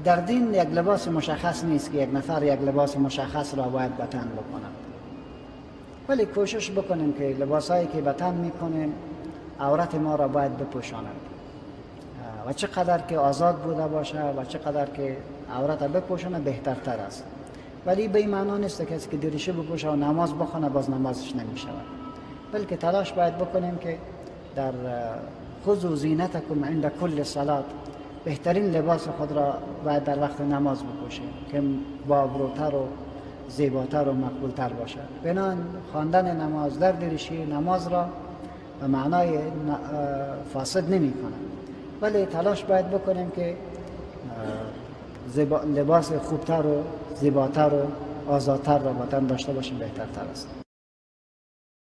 در دین یک لباس مشخص نیست که یک نفر یک لباس مشخص را باید به تن بکند، ولی کوشش بکنیم که لباسهایی که به تن میکنیم عورت ما را باید بپوشاند و چقدر که آزاد بوده باشه و چقدر که عورت بپوشانه بهترتر است. ولی به این معنا نیست کسی که دریشی بپوشه و نماز بخونه باز نمازش نمیشود، بلکه تلاش باید بکنیم که در خذوا زینتکم عند کل صلات، بهترین لباس خود را باید در وقت نماز بپوشیم که با آبروتر و زیباتر و مقبولتر باشد. بنابراین خواندن نماز در دریشی نماز را به معنای فاسد نمی کند، ولی تلاش باید بکنیم که لباس خوبتر و زیباتر و آزادتر را با تن داشته باشیم، بهترتر است.